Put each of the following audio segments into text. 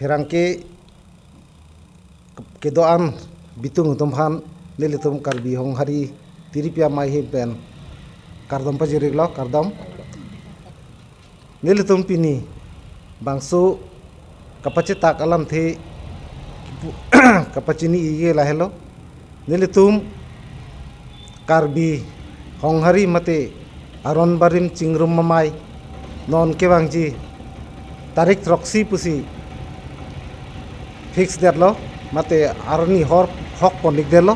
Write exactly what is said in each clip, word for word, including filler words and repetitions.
Pherangke kedo-an bitung atum aphan nelitum Karbi Honghari Tiripi Amei ahin pen kardom pajir-iklo, kardom. Nelitum pini bangso kapachetak alamthe kapachini-ikji lahelo. Nelitum Karbi Honghari mate Aron Barim Chingrum Amei non kevangji tarik throksi pusi fix detlo, mate arni hor hok pon-ikdetlo.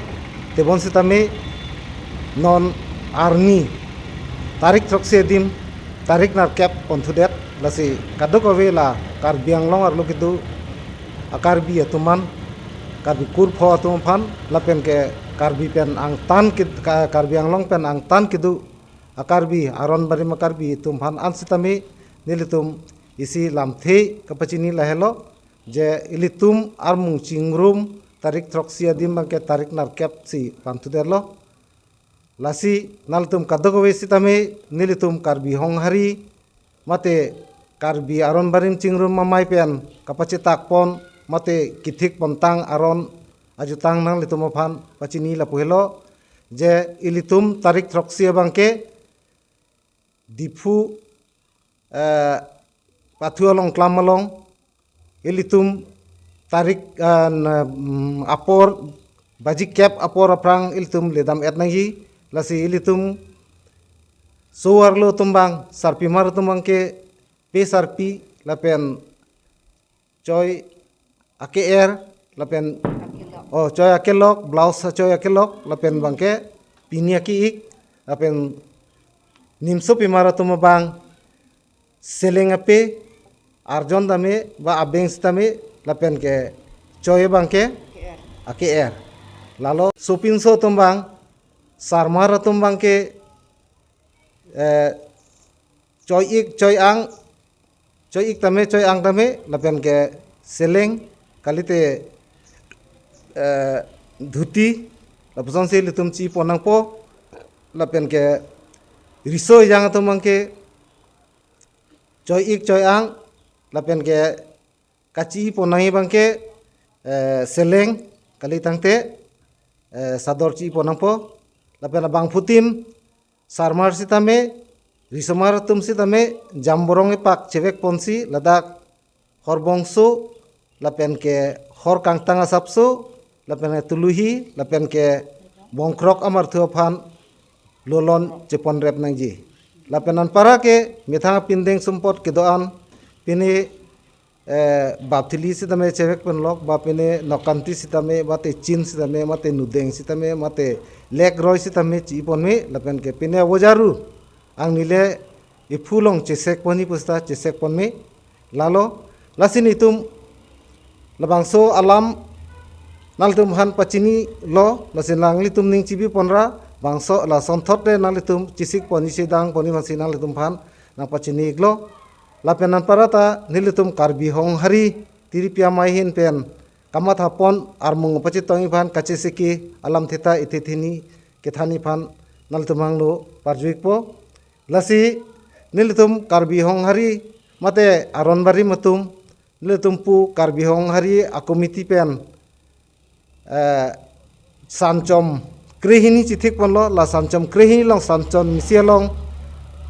Tebon sitame non arni tarik throksi adim tarik nerkep ponthudet, lasi kadokave la Karbi Anglong arlo kedo a-Karbi atum aphan, Karbi kurpho atum aphan, lapen ke Karbi pen angtan ke, Ka-, Karbi Anglong pen angtan kedo a-Karbi, Aron Barim a-Karbi atum aphan an sitame nelitum isi lamthe kapachini lahelo, je ilitum armung chingrum tarik throksi adim abangke tarik nerkep si panthudetlo. Lasi nanglitum kadokave sitame nelitum Karbi Honghari mate Karbi Aron Barim Chingrum Amei pen kapachetak pon mate kethik pontang aron ajutang nanglitum aphan pachini lapu helo, je ilitum tarik throksi abangke Diphu, eh, pathu along klam along ilitum tarik, eh, na, mm, apor, baji kep apor aphrang ilitum ledam-et nangji, lasi ilitum so-arlo atum abang, sarpimar atum abangke pe sarpi lapen choi ake-er lapen, oh, choi akelok, blouse choi akelok lapen abangke pini ake-ik lapen nimsopimar atum abang seleng ape, arjon tame ba abeng sitame lapen ke choi abangke ake-er. Lalo sopinso atum abang, sarmar atum abangke, eh, choi-ik, choi-ang, choi-ik tame, choi-ang tame, lapen ke seleng, kalite, eh, dhuti, lapusonsi ilitum chi-i pon nangpo, lapen ke riso ejang atum abangke choi-ik, choi-ang, lapen ke kachi-i pon nangji abangke, eh, seleng, kalitangte, eh, sador chi-i pon nangpo, lapen abangphutin, sarmar sitame, risomar atum sitame, jamborong epak chevek ponsi, ladak horbongso, lapen ke hor kangtang asapso, lapen ke tuluhi, lapen ke bongkrok amarthu aphan lolon cheponrep nangji. Lapen anparke methang apindeng sumpot kedo-an pine, eh, bapthili sitame chevek ponlok, ba pine nokkanti sitame, mate chin sitame, mate nudeng sitame, mate lekroi sitame chi-i ponme, lapen ke pine avojaru angnile iphu along chesek ponji pusita chesek ponme, lalo, lasi nelitum labangso alam nanglitum aphan pachinilo, lasi nanglitum ning chibi ponra, bangso lasonthot le nanglitum chesik ponji, chedang ponji aphansi nanglitum aphan nangpachini-iklo. Lapen anparta nelitum Karbi Honghari Tiripi Amei ahin pen kamatha pon armung pachetongji aphan kachesiki alamthe ta ithe thini kethanji aphan nanglitum angno parju-ikpo. Lasi nelitum Karbi Honghari mate Aron Barim atum, nelitum pu Karbi Honghari a-committee pen, eh, sanchom krehini chithik ponlo, la sanchom krehini along, sanchom isi along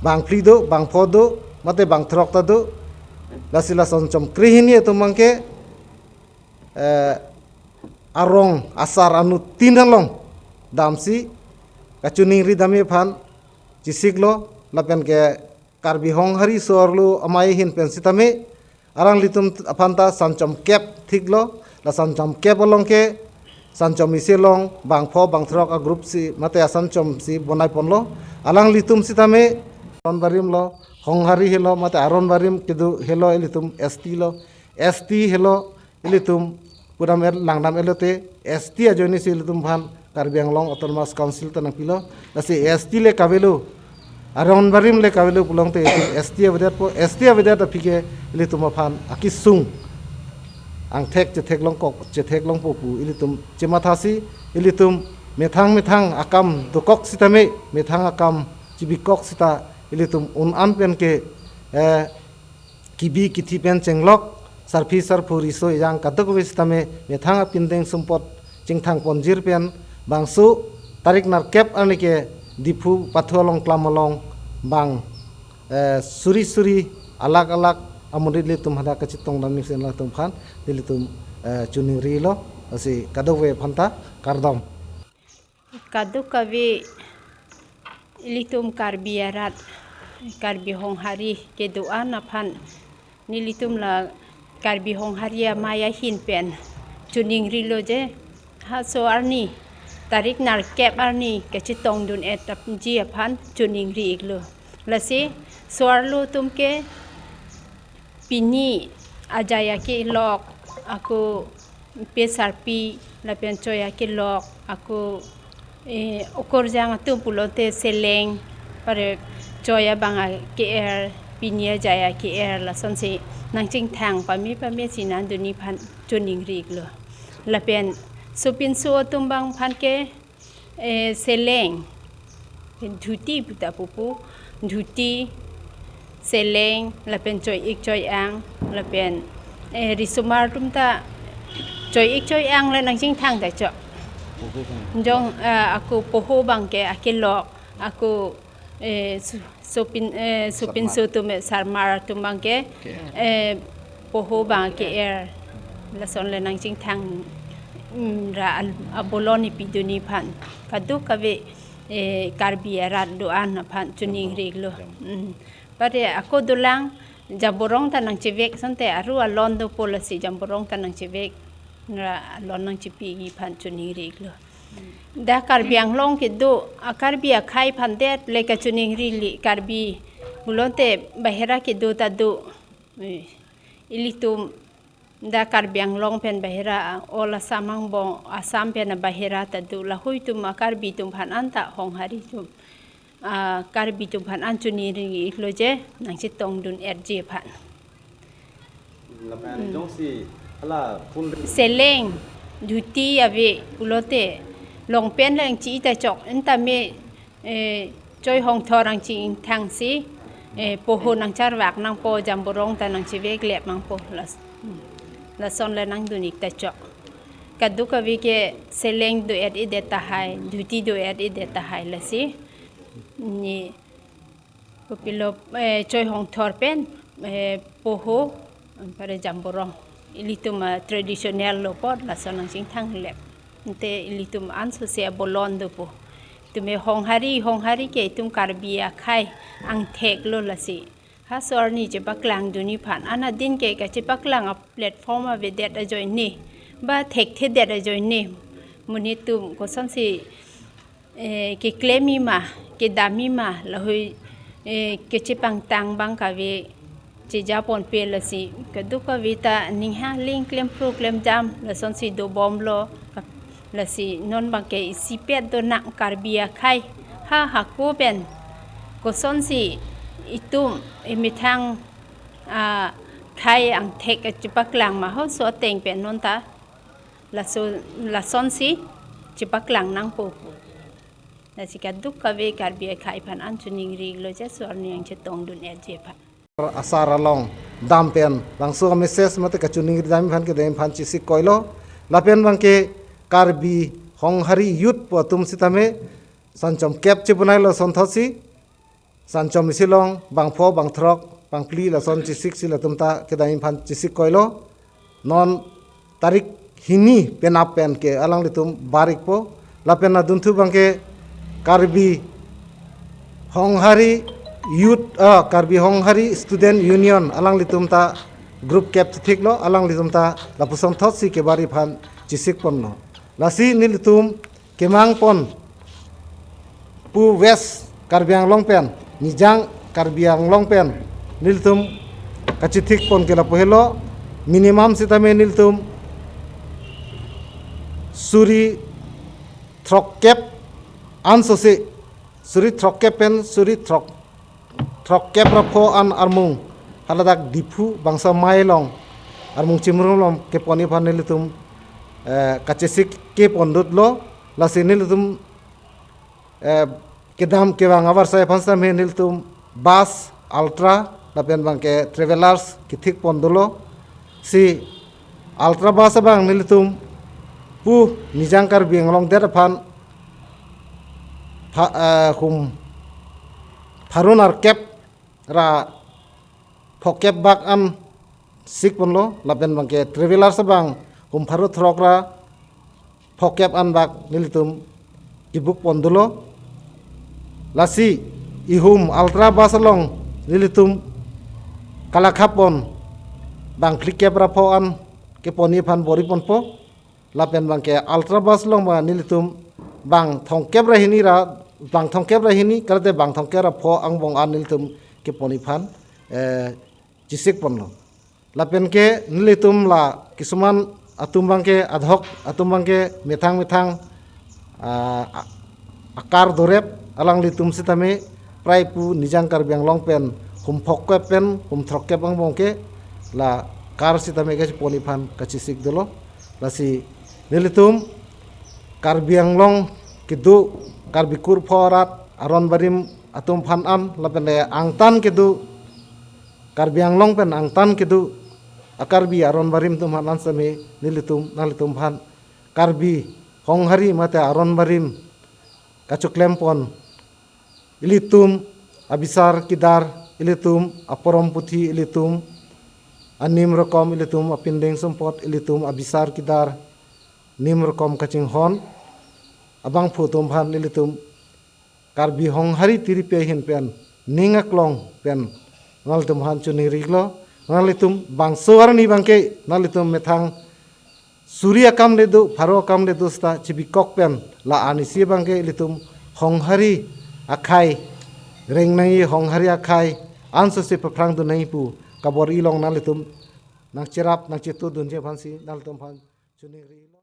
bangphli do, bangpho do, mate bangthrok ta do, lasi la sanchom krehini atum abangke, eh, arong asar anuttin along damsi kachiningri damji aphan chesiklo, lapen ke Karbi Honghari so-arlo amei ahin pen sitame alanglitum aphan ta sanchom kep thiklo, la sanchom kep along ke sanchom isi along bangpho bangthrok a-group si mate asanchom si bonai ponlo. Alanglitum sitame Aron Barim lo, Honghari helo, mate Aron Barim kedo helo, ilitum S T lo, S T helo, ilitum pudam-et langdam-etlo te, S T ajoinesi ilitum aphan Karbi Anglong Autonomous Council ta nangpilo, lasi S T le kavelo, Aron Barim le kavelo pulote ilitum S T avedetpo, S T avedet aphi ke ilitum aphan akesung angthek chetheklongkok, chetheklongpo pu ilitum chemathasi, ilitum methang methang akam dokok sitame, methang akam chibikok sita ilitum un-an pen ke, eh, kebi kethe pen chenglok, sarpi sarpo riso ejang kadokave sitame methang apindeng sumpot chingthang ponjir pen bangso tarik nerkep arni ke Diphu pathu along klam along bang eh, suri suri alak alak amonit ilitum hadak kachetong dam ning sen latum aphan nelitum eh, choningri lo, lasi kadokave aphanta kardom. Kadokave ilitum Karbi arat, Karbi Honghari kedo-an aphan nelitum la Karbi Honghari amei ahin pen choningri lo je, ha so arni tarik nerkep arni kachetong dun-et apji aphan choningri iklo. Lasi so arlo atum ke pini ajai akelok, ako pe sarpi lapen choi akelok, ako eh, okorjang atum pulote seleng, pare choi abang ake-er, pini ajai ake-er, lasonsi nangchingthang pame pame si nangdun-i aphan choningri iklo. Lapen sopinso atum abang aphan ke eh, seleng, pen dhuti puta pupu, dhuti, seleng, lapen choi-ik choi-ang, lapen eh, risomar atum ta choi-ik choi-ang le nangchingthang ta chok. Jong eh, ako poho abang ke akelok, ako eh, su- sopin eh, sopinso atum eh, sarmar atum abang ke eh, poho abang ake-er, lason le nangchingthang mm, ra al- abolon ipidun-i aphan kadokave eh, Karbi arat do-an aphan choningri iklo. Mm. Pare ako dolang jamborong ta nangchevek asonte aru alon dopo, lasi jamborong ta nangchevek ra alon nangchepi-i aphan choningri iklo. Dak Karbi Anglong kedo, a Karbi akhei aphan det le kachoningri li, Karbi pulote bahera kedo ta do. Eh, ilitum dak Karbi Anglong pen bahera, all Assam angbong, Assam pen bahera ta do, lahei atum a Karbi atum aphan anta Honghari atum, a Karbi atum aphan an choningri iklo je, nangchetong dun-etji aphan. Lapen jongsi hala full seleng, dhuti ave pulote, long pant le nangchi-i ta chok, anta me eh, choi hongthor nangchingthang si eh, poho nangcharvak nangpo, jamborong ta nangchevek lep nangpo, las- hmm, lason le nangdun-ik ta chok. Kadokave ke seleng do-et-i det tahai, dhuti do-et-i det tahai, lasi ni kopilo eh, choi hongthor pen eh, poho, pare jamborong, ilitum ah, traditional lo apot lason nangchingthang lep. Ante ilitum anso si abolon dopo. Itum e Honghari, Honghari ke itum Karbi akhei angthek lo, lasi ha so arni chepaklang dun-i aphan, an adin ke kachepaklang a platform avedet ajoine, ba thekthedet ajoine, monit atum kosonsi eh, keklem-i ma, kedam-i ma, lahei eh, kachepangtang abang kave cheja ponpe, lasi kadokave ta ning ha ling klemphru klemjam lasonsi dobomlo, lasi non abang ke isipet do nang Karbi akhei, ha hako pen kosonsi itum emethang ah, khei angthek chepaklang ma, ho so ateng pen non ta laso lasonsi chepaklang nangpo pu. Lasi kadokave Karbi akhei aphan an choningri iklo je, so arni nangchetong dun-etji aphan. Asar along dam pen bangso message mate kachoningri dam aphan kedam aphan chesik koilo. Lapen abang ke Karbi Honghari youth pu atum sitame sanchom kep chebonai lo asonthot si, sanchom isi along bangpho, bangthrok, bangphli lason chesik si latum ta kedam aphan chesik koilo. Non tarik hini penap pen ke alanglitum bar-ikpo. Lapen adunthu abang ke Karbi Honghari Youth, ah, Karbi Honghari Student Union alanglitum ta group kep chethiklo, alanglitum ta lapuson thot si kebar-i aphan chesik ponlo. Lasi nelitum kemang pon pu West Karbi Anglong pen, Nijang Karbi Anglong pen nelitum kachethik pon ke lapu helo, minimum sitame nelitum suri throkkep anso si, suri throkkep pen suri throk throkkep ra pho an armung haladak Diphu bangso amei along armung chimrum along kepon-i aphan nelitum eh, kachesik kepon dutlo. Lasi nelitum eh, kedam kevang avarsai aphan sitame nelitum bus, Ultra lapen abang ke Travelers kethik pon dolo. Si Ultra Bus abang nelitum pu Nijang Karbi Anglong det aphan pha-, eh, hum pharo nerkep ra phokep bak an sikponlo, lapen abangke travelers abang hum pharo throk ra phokep an bak nelitum kibuk pon dolo. Lasi ihum Ultra Bus along nelitum kalakhap pon bang phlikep ra pho an keponji aphan bor-i ponpo. Lapen abangke Ultra Bus along abang nelitum bang thomkep ra hini ra, bang thomkep ra hini, kalite bang thomkep ra pho angbong an nelitum keponji aphan, eh, chisik ponlo. Lapen ke nelitum la kisuman atum abangke adhok, atum abangke methang methang, ah, a-, a-car dorep, alanglitum sitame prai pu Nijang Karbi Anglong pen hum phokep pen hum throkkep angbong ke la car sitame keponji aphan kachisik dolo. Lasi nelitum Karbi Anglong kedo, Karbi kur pho arat aron barim atum aphan an lapen le angtan kedo, Karbi Anglong pen angtan kedo a-Karbi aron barim atum aphan an sitame nelitum nanglitum aphan Karbi Honghari mate aron barim kachoklem pon, ilitum abisar kedar, ilitum aporom puthi, ilitum anim rokom, ilitum apindeng sumpot, ilitum abisar kedar, nim rokom kachinghon abangphu atum aphan ilitum Karbi Honghari tiripi ahin pen ning aklong pen nanglitum aphan choningri-iklo. Nanglitum bangso arni abangke nanglitum methang suri akam le do, pharo akam le do seta chibikok pen la arnisi abangke ilitum Honghari akhei reng nangji, Honghari akhei ansose paphrang dun nangji pu kabor-i along nanglitum nangcherap nangchetu dunji aphansi nanglitum aphan choningri-iklo.